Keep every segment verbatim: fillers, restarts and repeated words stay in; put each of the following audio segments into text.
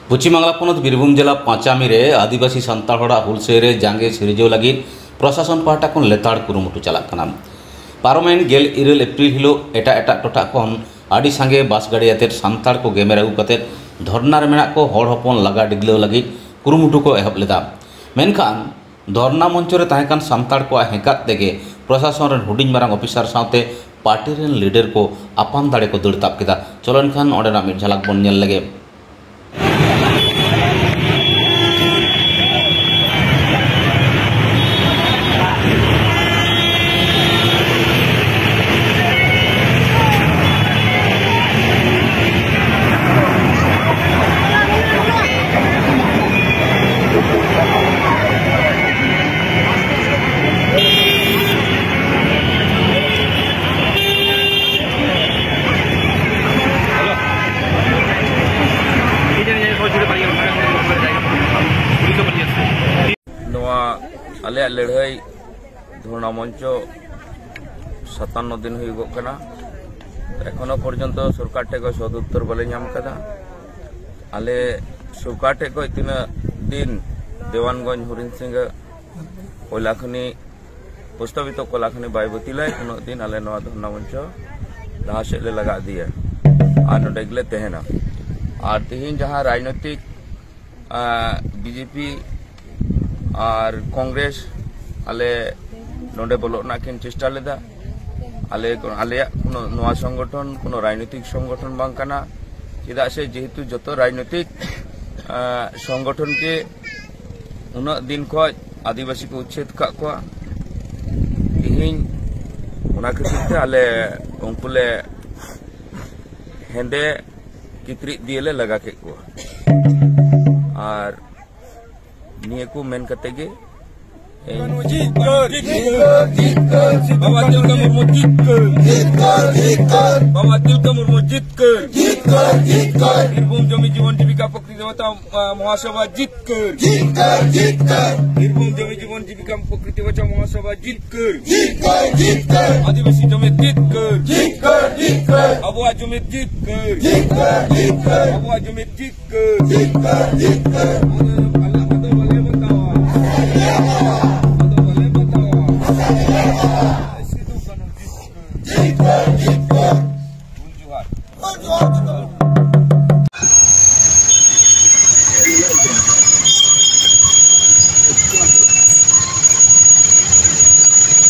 ᱯᱚᱪᱷᱤᱢ ᱵᱟᱝᱞᱟ ᱯᱚᱱᱚᱛ ᱵᱤᱨᱵᱷᱩᱢ ᱡᱮᱞᱟ ᱯᱟᱸᱪᱟᱢᱤ ᱨᱮ ᱟᱹᱫᱤᱵᱟᱹᱥᱤ ᱥᱟᱱᱛᱟᱲ ᱦᱚᱲᱟᱜ ᱦᱩᱞᱥᱟᱹᱭ ᱨᱮ ᱡᱟᱸᱜᱮ ᱥᱤᱨᱡᱟᱹᱣ ᱞᱟᱹᱜᱤᱫ ᱯᱨᱚᱥᱟᱥᱚᱱ ᱯᱟᱦᱴᱟ ᱠᱷᱚᱱ ᱞᱮᱛᱟᱲ ᱠᱩᱨᱩᱢᱩᱴᱩ ᱪᱟᱞᱟᱜ ᱠᱟᱱᱟ᱾ ᱯᱟᱨᱚᱢᱮᱱ ᱜᱮᱞ ᱤᱨᱟᱹᱞ ᱮᱯᱨᱤᱞ ᱦᱤᱞᱳᱜ ᱮᱴᱟᱜ ᱮᱴᱟᱜ ᱴᱚᱴᱷᱟ ᱠᱷᱚᱱ ᱟᱹᱰᱤ ᱥᱟᱸᱜᱮ ᱵᱟᱥ ᱜᱟᱹᱰᱤ ᱟᱛᱮᱫ ᱥᱟᱱᱛᱟᱲ ᱠᱚ ᱜᱮᱢᱮᱨ ᱟᱹᱜᱩ ᱠᱟᱛᱮᱫ ᱫᱷᱚᱨᱱᱟ ᱨᱮ ᱢᱮᱱᱟᱜ ᱠᱚ ᱦᱚᱲ ᱦᱚᱯᱚᱱ ᱞᱟᱜᱟ ᱰᱤᱜᱽᱞᱟᱹᱣ ᱞᱟᱹᱜᱤᱫ ᱠᱩᱨᱩᱢᱩᱴᱩ ᱠᱚ ᱮᱦᱚᱵ ᱞᱮᱫᱟ᱾ ᱢᱮᱱᱠᱷᱟᱱ ᱫᱷᱚᱨᱱᱟ ᱢᱚᱧᱪᱚ ᱨᱮ ᱛᱟᱦᱮᱸ ᱠᱟᱱ ᱥᱟᱱᱛᱟᱲ ᱠᱚᱣᱟᱜ ᱦᱮᱸᱠᱟᱛ ᱛᱮᱜᱮ ᱯᱨᱚᱥᱟᱥᱚᱱ ᱨᱮᱱ ᱦᱩᱰᱤᱧ ᱢᱟᱨᱟᱝ ᱚᱯᱷᱤᱥᱟᱨ ᱥᱟᱶᱛᱮ ᱯᱟᱨᱴᱤ ᱨᱮᱱ ᱞᱤᱰᱟᱨ ᱠᱚ ᱟᱯᱟᱱ ᱫᱟᱲᱮ ᱠᱚ ᱫᱟᱹᱲ ᱛᱟᱵ ᱠᱮᱫᱟ᱾ ᱪᱚᱞᱚ ᱮᱱᱠᱷᱟᱱ ᱚᱸᱰᱮᱱᱟᱜ ᱢᱤᱫ ᱡᱷᱟᱞᱟᱠ ᱵᱚᱱ ᱧᱮᱞ ᱞᱮᱜᱮ᱾ ᱱᱚᱣᱟ ᱟᱞᱮᱭᱟᱜ ᱞᱟᱹᱲᱦᱟᱹᱭ ᱫᱷᱚᱨᱱᱟ ᱢᱚᱧᱪᱚ ᱥᱟᱛᱟᱱᱱᱚ ᱫᱤᱱ ᱦᱩᱭᱩᱜᱚᱜ ᱠᱟᱱᱟ᱾ ᱮᱠᱷᱚᱱᱳ ᱯᱚᱨᱡᱚᱱᱛᱚ ᱥᱚᱨᱠᱟᱨ ᱴᱷᱮᱡ ᱠᱷᱚᱱ ᱥᱚᱫᱩᱛᱛᱚᱨ ᱵᱟᱞᱮ ᱧᱟᱢ ᱠᱟᱫᱟ᱾ ᱟᱞᱮ ᱥᱚᱨᱠᱟᱨ ᱴᱷᱮᱡ ᱠᱷᱚᱱ ᱛᱤᱱᱟᱹᱜ ᱫᱤᱱ ᱫᱮᱣᱟᱱᱜᱚᱸᱡᱽ ᱦᱚᱨᱤᱱ ᱥᱤᱝ ᱠᱚᱭᱞᱟ ᱠᱷᱟᱱᱤ, ᱯᱨᱚᱥᱛᱟᱵᱤᱛᱚ ᱠᱚᱭᱞᱟ ᱠᱷᱟᱱᱤ ᱵᱟᱭ ᱵᱟᱹᱛᱤᱞᱟᱭ, ᱩᱱᱟᱹᱜ ᱫᱤᱱ ᱟᱞᱮ ᱱᱚᱣᱟ ᱫᱷᱚᱨᱱᱟ ᱢᱚᱧᱪᱚ ᱞᱟᱦᱟ ᱥᱮᱫ ᱞᱮ ᱞᱟᱜᱟ ᱤᱫᱤᱭᱟ ᱟᱨ ᱱᱚᱰᱮ ᱜᱮᱞᱮ ᱛᱟᱦᱮᱱᱟ᱾ ᱟᱨ ᱛᱤᱦᱤᱧ ᱡᱟᱦᱟᱸ ᱨᱟᱡᱽᱱᱳᱭᱛᱤᱠ ᱵᱤᱡᱮᱯᱤ ᱟᱨ ᱠᱚᱝᱜᱨᱮᱥ ᱟᱞᱮ ᱱᱚᱰᱮ ᱵᱚᱞᱚᱜ ᱨᱮᱱᱟᱜ ᱠᱤᱱ ᱪᱮᱥᱴᱟ ᱞᱮᱫᱟ᱾ ᱟᱞᱮ, ᱟᱞᱮᱭᱟᱜ ᱠᱳᱱᱳ ᱱᱚᱣᱟ ᱥᱚᱝᱜᱚᱴᱷᱚᱱ ᱠᱳᱱᱳ ᱨᱟᱡᱽᱱᱳᱭᱛᱤᱠ ᱥᱚᱝᱜᱚᱴᱷᱚᱱ ᱵᱟᱝ ᱠᱟᱱᱟ, ᱪᱮᱫᱟᱜ ᱥᱮ ᱡᱮᱦᱮᱛᱩ ᱡᱚᱛᱚ ᱨᱟᱡᱽᱱᱳᱭᱛᱤᱠ, ᱟᱸ, ᱥᱚᱝᱜᱚᱴᱷᱚᱱ ᱜᱮ ᱩᱱᱟᱹᱜ ᱫᱤᱱ ᱠᱷᱚᱡ ᱟᱹᱫᱤᱵᱟᱹᱥᱤ ᱠᱚ ᱩᱪᱪᱷᱮᱫ ᱟᱠᱟᱫ ᱠᱚᱣᱟ᱾ ᱛᱮᱦᱮᱧ ᱚᱱᱟ ᱠᱷᱟᱹᱛᱤᱨ ᱛᱮ ᱟᱞᱮ ᱩᱱᱠᱩ ᱞᱮ ᱦᱮᱸᱫᱮ ᱠᱤᱪᱨᱤᱡ ᱫᱤᱭᱮ ᱞᱮ ᱞᱟᱜᱟ ᱠᱮᱫ ᱠᱚᱣᱟ᱾ ᱟᱨ ᱱᱤᱭᱟᱹ ᱠᱚ ᱢᱮᱱ ᱠᱟᱛᱮ ᱜᱮ ᱡᱤᱛᱠᱟᱹᱨ, ᱡᱤᱛᱠᱟᱹᱨ, ᱡᱤᱛᱠᱟᱹᱨ᱾ ᱵᱟᱵᱟ ᱛᱤᱞᱠᱟᱹ ᱢᱩᱨᱢᱩ ᱡᱤᱛᱠᱟᱹᱨ, ᱡᱤᱛᱠᱟᱹᱨ, ᱡᱤᱛᱠᱟᱹᱨ᱾ ᱵᱟᱵᱟ ᱛᱤᱞᱠᱟᱹ ᱢᱩᱨᱢᱩ ᱡᱤᱛᱠᱟᱹᱨ, ᱡᱤᱛᱠᱟᱹᱨ, ᱡᱤᱛᱠᱟᱹᱨ᱾ ᱵᱤᱨᱵᱷᱩᱢ ᱡᱚᱢᱤ ᱡᱤᱵᱚᱱ ᱡᱤᱵᱤᱠᱟ ᱯᱨᱚᱠᱨᱤᱛᱤ ᱵᱟᱧᱪᱟᱣ, ᱟ, ᱢᱚᱦᱟᱥᱚᱵᱷᱟ ᱡᱤᱛᱠᱟᱹᱨ, ᱡᱤᱛᱠᱟᱹᱨ, ᱡᱤᱛᱠᱟᱹᱨ᱾ ᱵᱤᱨᱵᱷᱩᱢ ᱡᱚᱢᱤ ᱡᱤᱵᱚᱱ ᱡᱤᱵᱤᱠᱟ ᱯᱨᱚᱠᱨᱤᱛᱤ ᱵᱟᱧᱪᱟᱣ ᱢᱚᱦᱟᱥᱚᱵᱷᱟ ᱡᱤᱛᱠᱟᱹᱨ, ᱡᱤᱛᱠᱟᱹᱨ, ᱡᱤᱛᱠᱟᱹᱨ᱾ ᱟᱹᱫᱤᱵᱟᱹᱥᱤ ᱡᱚᱢᱤ ᱡᱤᱛᱠᱟᱹᱨ, ᱡᱤᱛᱠᱟᱹᱨ, ᱡᱤᱛᱠᱟᱹᱨ᱾ ᱟᱵᱚᱣᱟᱜ ᱡᱚᱢᱤ ᱡᱤᱛᱠᱟᱹᱨ, ᱡᱤᱛᱠᱟᱹᱨ, ᱡᱤᱛᱠᱟᱹᱨ᱾ ᱟᱵᱚᱣᱟᱜ ᱡᱚᱢᱤ ᱡᱤᱛᱠᱟᱹᱨ᱾ ᱡᱤᱛᱠᱟᱹᱨ, ᱡᱤᱛᱠᱟᱹᱨ᱾ ᱟᱫᱚ ᱵᱟᱞᱮ ᱵᱟᱛᱟᱣᱟ᱾ ᱟᱫᱚ ᱵᱟᱞᱮ ᱵᱟᱛᱟᱣᱟ᱾ ᱥᱤᱫᱩ ᱠᱟᱹᱱᱦᱩ ᱡᱤᱛᱠᱟᱹᱨ᱾ ᱡᱤᱛᱠᱟᱹᱨ, ᱡᱤᱛᱠᱟᱹᱨ᱾ ᱦᱩᱞ ᱡᱚᱦᱟᱨ᱾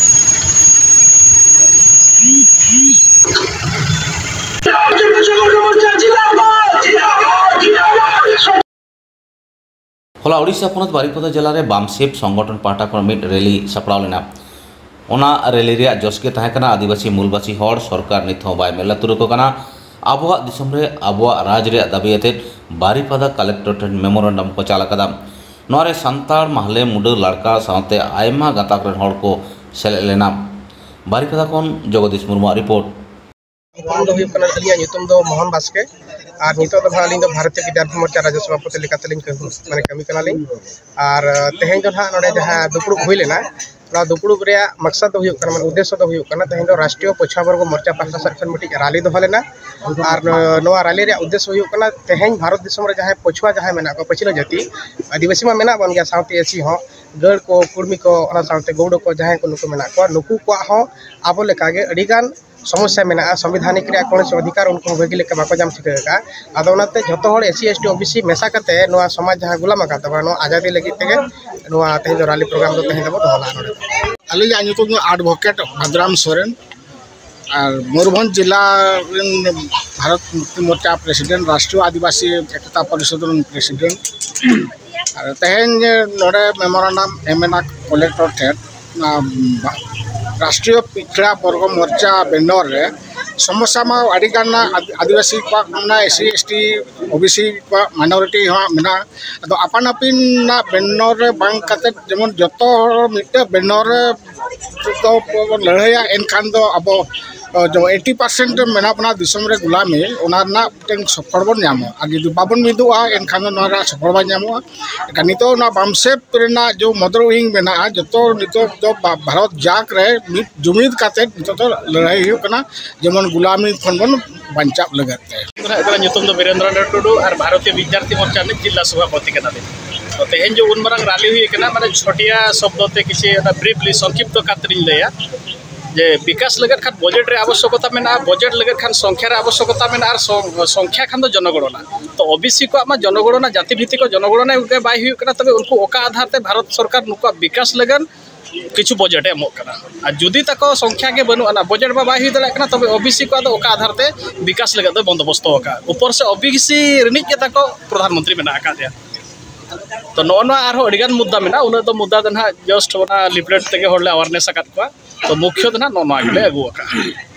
ᱦᱚᱞᱟ ᱳᱰᱤᱥᱟ ᱯᱚᱱᱚᱛ ᱵᱟᱨᱤᱯᱟᱫᱟ ᱡᱮᱞᱟ ᱨᱮ ᱵᱟᱢᱥᱮᱯ ᱥᱚᱝᱜᱚᱴᱷᱚᱱ ᱯᱟᱦᱴᱟ ᱠᱷᱚᱱ ᱢᱤᱫ ᱨᱮᱞᱤ ᱥᱟᱯᱲᱟᱣ ᱞᱮᱱᱟ᱾ ᱚᱱᱟ ᱨᱮᱞᱤ ᱨᱮᱭᱟᱜ ᱡᱚᱥ ᱜᱮ ᱛᱟᱦᱮᱸ ᱠᱟᱱᱟ, ᱟᱹᱫᱤᱵᱟᱹᱥᱤ ᱢᱩᱞᱵᱟᱹᱥᱤ ᱦᱚᱲ ᱥᱚᱨᱠᱟᱨ ᱱᱤᱛ ᱦᱚᱸ ᱵᱟᱭ ᱢᱮᱫ ᱞᱩᱛᱩᱨ ᱟᱠᱚ ᱠᱟᱱᱟ, ᱟᱵᱚᱣᱟᱜ ᱫᱤᱥᱚᱢ ᱨᱮ ᱟᱵᱚᱣᱟᱜ ᱨᱟᱡᱽ ᱨᱮᱭᱟᱜ ᱫᱟᱹᱵᱤ ᱟᱛᱮᱫ ᱵᱟᱨᱤᱯᱟᱫᱟ ᱠᱟᱞᱮᱠᱴᱚᱨ ᱴᱷᱮᱱ ᱢᱮᱢᱳᱨᱮᱱᱰᱟᱢ ᱠᱚ ᱪᱟᱞ ᱟᱠᱟᱫᱟ᱾ ᱱᱚᱣᱟ ᱨᱮ ᱥᱟᱱᱛᱟᱲ, ᱢᱟᱦᱞᱮ, ᱢᱩᱰᱟᱹ, ᱞᱟᱲᱠᱟ ᱥᱟᱶᱛᱮ ᱟᱭᱢᱟ ᱜᱟᱛᱟᱠ ᱨᱮᱱ ᱦᱚᱲ ᱠᱚ ᱥᱮᱞᱮᱫ ᱞᱮᱱᱟ᱾ ᱵᱟᱨᱤᱯᱟᱫᱟ ᱠᱷᱚᱱ ᱡᱚᱜᱚᱫᱤᱥ ᱢᱩᱨᱢᱩᱣᱟᱜ ᱨᱤᱯᱳᱨᱴ᱾ ᱧᱩᱛᱩᱢ ᱫᱚ ᱦᱩᱭᱩᱜ ᱠᱟᱱᱟ, ᱟᱹᱞᱤᱧᱟᱜ ᱧᱩᱛᱩᱢ ᱫᱚ ᱢᱳᱦᱚᱱ ᱵᱟᱥᱠᱮ᱾ ᱟᱨ ᱱᱤᱛᱚᱜ ᱫᱚ ᱱᱟᱦᱟᱜ ᱟᱹᱞᱤᱧ ᱫᱚ ᱵᱷᱟᱨᱚᱛᱤᱭᱚ ᱵᱤᱫᱽᱭᱟᱨᱛᱷᱤ ᱢᱳᱨᱪᱟ ᱨᱟᱡᱽᱡᱚ ᱥᱚᱵᱷᱟᱯᱚᱛᱤ ᱞᱮᱠᱟᱛᱮᱞᱤᱧ ᱠᱟᱹᱢᱤ, ᱢᱟᱱᱮ, ᱠᱟᱹᱢᱤ ᱠᱟᱱᱟᱞᱤᱧ᱾ ᱟᱨ, ᱟᱸ, ᱛᱮᱦᱮᱧ ᱫᱚ ᱱᱟᱦᱟᱜ ᱱᱚᱰᱮ ᱡᱟᱦᱟᱸ ᱫᱩᱯᱲᱩᱵ ᱦᱩᱭ ᱞᱮᱱᱟ, ᱱᱚᱣᱟ ᱫᱩᱯᱲᱩᱵ ᱨᱮᱭᱟᱜ ᱢᱟᱠᱥᱟᱫ ᱫᱚ ᱦᱩᱭᱩᱜ ᱠᱟᱱᱟ, ᱢᱟᱱᱮ, ᱩᱫᱽᱫᱮᱥᱥᱚ ᱫᱚ ᱦᱩᱭᱩᱜ ᱠᱟᱱᱟ, ᱛᱮᱦᱮᱧ ᱫᱚ ᱨᱟᱥᱴᱨᱤᱭᱚ ᱯᱚᱪᱷᱩᱣᱟ ᱵᱚᱨᱜᱚ ᱢᱳᱨᱪᱟ ᱯᱟᱦᱴᱟ ᱥᱮᱫ ᱠᱷᱚᱱ ᱢᱤᱫᱴᱤᱡ ᱨᱟᱞᱤ ᱫᱚᱦᱚ ᱞᱮᱱᱟ᱾ ᱟᱨ ᱱᱚ-, ᱱᱚᱣᱟ ᱨᱟᱞᱤ ᱨᱮᱭᱟᱜ ᱩᱫᱽᱫᱮᱥᱥᱚ ᱦᱩᱭᱩᱜ ᱠᱟᱱᱟ, ᱛᱮᱦᱮᱧ ᱵᱷᱟᱨᱚᱛ ᱫᱤᱥᱚᱢ ᱨᱮ ᱡᱟᱦᱟᱸᱭ ᱯᱚᱪᱷᱩᱣᱟ ᱡᱟᱦᱟᱸᱭ ᱢᱮᱱᱟᱜ ᱠᱚᱣᱟ, ᱯᱟᱹᱪᱷᱞᱟᱹ ᱡᱟᱹᱛᱤ, ᱟᱹᱫᱤᱵᱟᱹᱥᱤ ᱢᱟ ᱢᱮᱱᱟᱜ ᱵᱚᱱ ᱜᱮᱭᱟ, ᱥᱟᱶᱛᱮ ᱮᱥᱤ ᱦᱚᱸ, ᱜᱟᱹᱲ ᱠᱚ, ᱠᱩᱲᱢᱤ ᱠᱚ, ᱚᱱᱟ ᱥᱟᱶᱛᱮ ᱜᱳᱣᱲᱚ ᱠᱚ, ᱡᱟᱦᱟᱸᱭ ᱠᱚ ᱱᱩᱠᱩ ᱢᱮᱱᱟᱜ ᱠᱚᱣᱟ, ᱱᱩᱠᱩ ᱠᱚᱣᱟᱜ ᱦᱚᱸ ᱟᱵᱚ ᱞᱮᱠᱟᱜᱮ ᱟᱹᱰᱤᱜᱟᱱ ᱥᱚᱢᱚᱥᱥᱟ ᱢᱮᱱᱟᱜᱼᱟ᱾ ᱥᱚᱝᱵᱤᱫᱷᱟᱱᱤᱠ ᱨᱮᱭᱟᱜ ᱠᱳᱱᱳ ᱚᱫᱷᱤᱠᱟᱨ ᱩᱱᱠᱩ ᱦᱚᱸ ᱵᱷᱟᱹᱜᱤ ᱞᱮᱠᱟ ᱵᱟᱠᱚ ᱧᱟᱢ ᱴᱷᱤᱠᱟᱹ ᱟᱠᱟᱫᱼᱟ᱾ ᱟᱫᱚ ᱚᱱᱟᱛᱮ ᱡᱷᱚᱛᱚ ᱦᱚᱲ S C, S T, O B C ᱢᱮᱥᱟ ᱠᱟᱛᱮ ᱱᱚᱣᱟ ᱥᱚᱢᱟᱡᱽ ᱡᱟᱦᱟᱸ ᱜᱩᱞᱟᱢ ᱟᱠᱟᱫ ᱛᱟᱵᱚᱱᱟ, ᱱᱚᱣᱟ ᱟᱡᱟᱫᱤ ᱞᱟᱹᱜᱤᱫ ᱛᱮᱜᱮ ᱱᱚᱣᱟ ᱛᱮᱦᱮᱧ ᱫᱚ ᱨᱟᱞᱤ ᱯᱨᱳᱜᱨᱟᱢ ᱫᱚ ᱛᱮᱦᱮᱧ ᱫᱚᱵᱚ ᱫᱚᱦᱚ ᱞᱮᱫᱼᱟ ᱱᱚᱰᱮ᱾ ᱟᱹᱞᱤᱧᱟᱜ ᱧᱩᱛᱩᱢ ᱫᱚ ᱮᱰᱵᱷᱳᱠᱮᱴ ᱵᱷᱟᱫᱽᱨᱟᱢ ᱥᱚᱨᱮᱱ, ᱟᱨ ᱢᱚᱭᱩᱨᱵᱷᱚᱸᱡᱽ ᱡᱮᱞᱟ ᱨᱮᱱ ᱵᱷᱟᱨᱚᱛ ᱢᱩᱠᱛᱤ ᱢᱳᱨᱪᱟ ᱯᱨᱮᱥᱤᱰᱮᱱᱴ, ᱨᱟᱥᱴᱨᱤᱭᱚ ᱟᱹᱫᱤᱵᱟᱹᱥᱤ ᱮᱠᱛᱟ ᱯᱚᱨᱤᱥᱚᱫᱽ ᱨᱮᱱ ᱯᱨᱮᱥᱤᱰᱮᱱᱴ᱾ ᱟᱨ ᱛᱮᱦᱮᱧ ᱱᱚᱰᱮ ᱢᱮᱢᱳᱨᱟᱱᱰᱟᱢ ᱮᱢ ᱮᱱᱟ ᱠᱚᱞᱮᱠᱴᱚᱨ ᱴᱷᱮᱱ, ᱚᱱᱟ ᱵᱟ-, ᱨᱟᱥᱴᱨᱤᱭᱚ ᱯᱤᱪᱷᱲᱟ ᱵᱚᱨᱜᱚ ᱢᱳᱨᱪᱟ ᱵᱮᱱᱚᱨ ᱨᱮ ᱥᱚᱢᱚᱥᱥᱟ ᱢᱟ ᱟᱹᱰᱤ ᱜᱟᱱ ᱟᱫ- ᱟᱹᱫᱤᱵᱟᱹᱥᱤ ᱠᱚᱣᱟᱜ ᱢᱮᱱᱟᱜᱼᱟ, S C, S T, O B C ᱠᱚᱣᱟᱜ ᱢᱟᱭᱱᱚᱨᱤᱴᱤ ᱦᱚᱸ ᱢᱮᱱᱟᱜᱼᱟ᱾ ᱟᱫᱚ ᱟᱯᱟᱱ ᱟᱹᱯᱤᱱᱟᱜ ᱵᱮᱱᱚᱨ ᱨᱮ ᱵᱟᱝ ᱠᱟᱛᱮ ᱡᱮᱢᱚᱱ ᱡᱚᱛᱚ ᱦᱚᱲ ᱢᱤᱫᱴᱮᱱ ᱵᱮᱱᱚᱨ ᱨᱮ ᱫᱚ ᱵᱚᱱ ᱞᱟᱹᱲᱦᱟᱹᱭᱟ, ᱮᱱᱠᱷᱟᱱ ᱫᱚ ᱟᱵᱚ ᱮᱭᱤᱴᱤ ᱯᱟᱨᱥᱮᱱᱴ ᱢᱮᱱᱟᱜ ᱵᱚᱱᱟ ᱫᱤᱥᱚᱢ ᱨᱮ ᱜᱩᱞᱟᱢᱤ, ᱚᱱᱟ ᱨᱮᱱᱟᱜ ᱢᱤᱫᱴᱮᱱ ᱥᱚᱯᱷᱚᱞ ᱵᱚᱱ ᱧᱟᱢᱟ᱾ ᱟᱨ ᱡᱩᱫᱤ ᱵᱟᱵᱚᱱ ᱢᱤᱫᱚᱜᱼᱟ, ᱮᱱᱠᱷᱟᱱ ᱫᱚ ᱱᱚᱣᱟ ᱨᱮᱱᱟᱜ ᱥᱚᱯᱷᱚᱞ ᱵᱟᱭ ᱧᱟᱢᱚᱜᱼᱟ᱾ ᱮᱱᱠᱷᱟᱱ ᱱᱤᱛᱚᱜ ᱚᱱᱟ ᱵᱟᱢᱥᱮᱯ ᱨᱮᱱᱟᱜ ᱡᱮ ᱢᱚᱫᱚᱨ ᱣᱤᱝ ᱢᱮᱱᱟᱜᱼᱟ, ᱡᱚᱛᱚ ᱱᱤᱛᱚᱜ ᱫᱚ ᱵᱷᱟ- ᱵᱷᱟᱨᱚᱛ ᱡᱟᱠ ᱨᱮ ᱢᱤᱫ ᱡᱩᱢᱤᱫ ᱠᱟᱛᱮ ᱱᱤᱛᱚᱜ ᱫᱚ ᱞᱟᱹᱲᱦᱟᱹᱭ ᱦᱩᱭᱩᱜ ᱠᱟᱱᱟ, ᱡᱮᱢᱚᱱ ᱜᱩᱞᱟᱢᱤ ᱠᱷᱚᱱ ᱵᱚᱱ ᱵᱟᱧᱪᱟᱜ ᱞᱟᱹᱜᱤᱫ ᱛᱮ᱾ ᱟᱹᱞᱤᱧᱟᱜ ᱧᱩᱛᱩᱢ ᱫᱚ ᱵᱤᱨᱮᱱᱫᱨᱚᱱᱟᱛᱷ ᱴᱩᱰᱩ ᱟᱨ ᱵᱷᱟᱨᱚᱛᱤᱭᱚ ᱵᱤᱫᱽᱭᱟᱨᱛᱷᱤ ᱢᱳᱨᱪᱟ ᱨᱤᱱᱤᱡ ᱡᱤᱞᱟ ᱥᱚᱵᱷᱟᱯᱚᱛᱤ ᱠᱟᱱᱟᱞᱤᱧ᱾ ᱛᱚ, ᱛᱮᱦᱮᱧ ᱡᱮ ᱩᱱ ᱢᱟᱨᱟᱝ ᱨᱟᱞᱤ ᱦᱩᱭ ᱠᱟᱱᱟ, ᱢᱟᱱᱮ, ᱪᱷᱚᱴᱤᱭᱟ ᱥᱚᱵᱫᱚ ᱛᱮ ᱠᱤᱪᱷᱤ ᱚᱱᱟ ᱵᱨᱤᱯᱞᱤ, ᱥᱚᱝᱠᱷᱤᱯᱛᱚ ᱠᱟᱨ ᱛᱮᱞᱤᱧ ᱞᱟᱹᱭᱟ ᱡᱮ ᱵᱤᱠᱟᱥ ᱞᱟᱹᱜᱤᱫ ᱠᱷᱟᱱ ᱵᱚᱡᱮᱴ ᱨᱮ ᱟᱵᱚᱥᱭᱚᱠᱚᱛᱟ ᱢᱮᱱᱟᱜᱼᱟ, ᱵᱚᱡᱮᱴ ᱞᱟᱹᱜᱤᱫ ᱠᱷᱟᱱ ᱥᱚᱝᱠᱷᱭᱟ ᱨᱮ ᱟᱵᱚᱥᱭᱚᱠᱚᱛᱟ ᱢᱮᱱᱟᱜᱼᱟ, ᱟᱨ ᱥᱚᱝ-, ᱥᱚᱝᱠᱷᱭᱟ ᱠᱷᱟᱱ ᱫᱚ ᱡᱚᱱᱚᱜᱚᱬᱚᱱᱟ᱾ ᱛᱚ, ᱳ ᱵᱤ ᱥᱤ ᱠᱚᱣᱟᱜ ᱢᱟ ᱡᱚᱱᱚᱜᱚᱬᱚᱱᱟ, ᱡᱟᱹᱛᱤ ᱵᱷᱤᱛᱤ ᱠᱚ ᱡᱚᱱᱚᱜᱚᱬᱚᱱᱟ ᱜᱮ ᱵᱟᱭ ᱦᱩᱭᱩᱜ ᱠᱟᱱᱟ, ᱛᱚᱵᱮ ᱩᱱᱠᱩ ᱚᱠᱟ ᱟᱫᱷᱟᱨ ᱛᱮ ᱵᱷᱟᱨᱚᱛ ᱥᱚᱨᱠᱟᱨ ᱱᱩᱠᱩᱣᱟᱜ ᱵᱤᱠᱟᱥ ᱞᱟᱹᱜᱤᱫ ᱠᱤᱪᱷᱩ ᱵᱚᱡᱮᱴ ᱮ ᱮᱢᱚᱜ ᱠᱟᱱᱟ? ᱟᱨ ᱡᱩᱫᱤ ᱛᱟᱠᱚ ᱥᱚᱝᱠᱷᱭᱟ ᱜᱮ ᱵᱟᱹᱱᱩᱜ ᱟᱱᱟ, ᱵᱚᱡᱮᱴ ᱢᱟ ᱵᱟᱭ ᱦᱩᱭ ᱫᱟᱲᱮᱭᱟᱜ ᱠᱟᱱᱟ, ᱛᱚᱵᱮ ᱳ ᱵᱤ ᱥᱤ ᱠᱚᱣᱟᱜ ᱫᱚ ᱚᱠᱟ ᱟᱫᱷᱟᱨ ᱛᱮ ᱵᱤᱠᱟᱥ ᱞᱟᱹᱜᱤᱫ ᱫᱚ ᱵᱚᱱᱫᱚᱵᱚᱥᱛᱚ ᱟᱠᱟᱫᱼᱟ? ᱩᱯᱚᱨ ᱥᱮ ᱳ ᱵᱤ ᱥᱤ ᱨᱤᱱᱤᱡ ᱜᱮ ᱛᱟᱠᱚ ᱯᱨᱚᱫᱷᱟᱱ ᱢᱚᱱᱛᱨᱤ ᱢᱮᱱᱟᱜ ᱟᱠᱟᱫᱮᱭᱟ᱾ ᱛᱚ, ᱱᱚᱜᱼᱚ ᱱᱚᱣᱟ ᱟᱨᱦᱚᱸ ᱟᱹᱰᱤᱜᱟᱱ ᱢᱩᱫᱽᱫᱟ ᱢᱮᱱᱟᱜᱼᱟ, ᱩᱱᱟᱹᱜ ᱫᱚ ᱢᱩᱫᱽᱫᱟ ᱫᱚ ᱱᱟᱦᱟᱜ ᱡᱟᱥᱴ ᱚᱱᱟ ᱞᱤᱯᱷᱞᱮᱴ ᱛᱮᱜᱮ ᱦᱚᱲ ᱞᱮ ᱟᱣᱟᱨᱱᱮᱥ ᱟᱠᱟᱫ ᱠᱚᱣᱟ᱾ ᱛᱚ, ᱢᱩᱠᱷᱭᱚ ᱫᱚ ᱱᱟᱦᱟᱜ ᱱᱚᱜᱼᱚ ᱱᱚᱣᱟ ᱜᱮᱞᱮ ᱟᱹᱜᱩ ᱟᱠᱟᱫᱼᱟ᱾